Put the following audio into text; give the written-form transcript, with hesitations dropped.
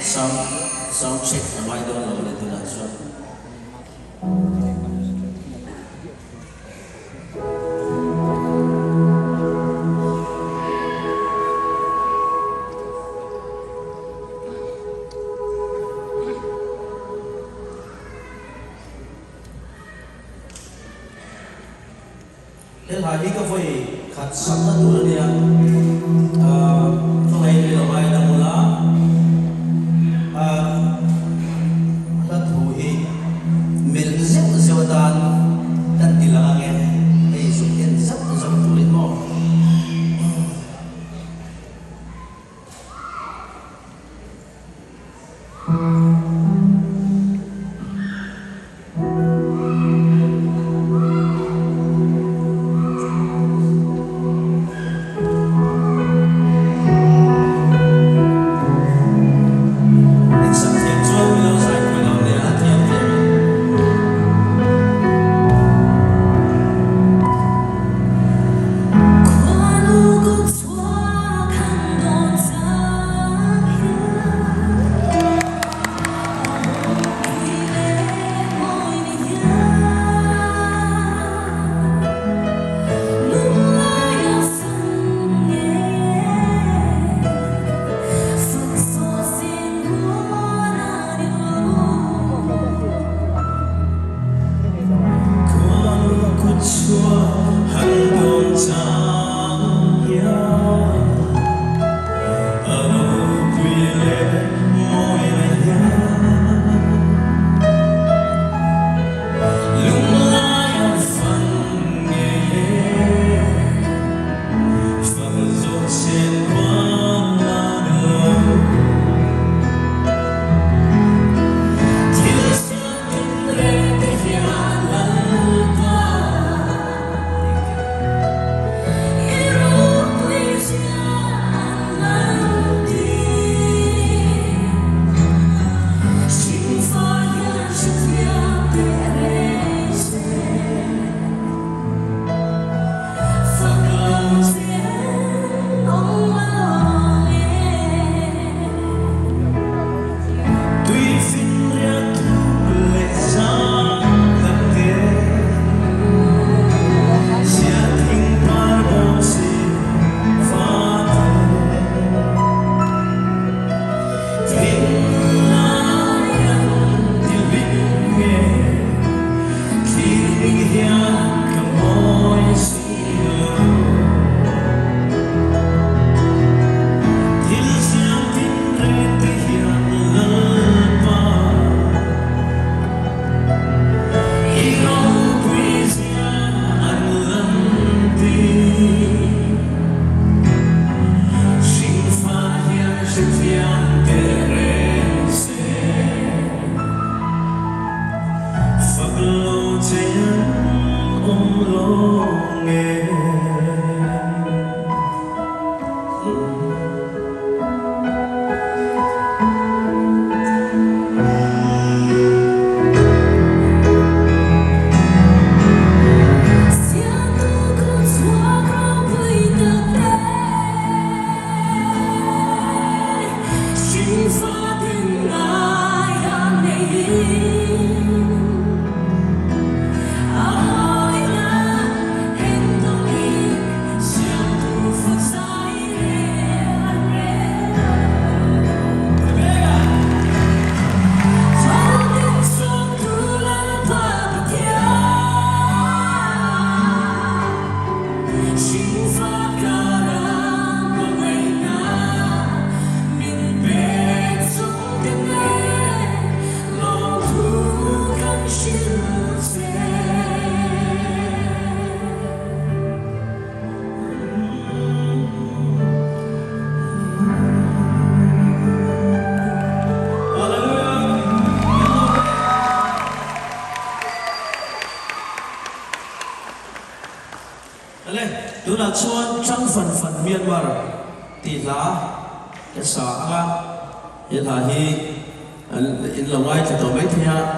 Sound sound check a ngai dawn lo a ni tunah chuan. He hla hi ka vawi khat sakna tur a nia, khawngaih in lo ngai dam ula, a hla thu hi melh zeuh zeuh atan kan ti lang ange, hei zuk en zauh zauh turin maw. Insak thiam chuan min lo zai pui lo nia a thiam thiam in. Ale, tunah chuan Chang Fan Fan Myanmar tih hla ka sa ang a, he hla hi in lo ngaithla tawh maithei a.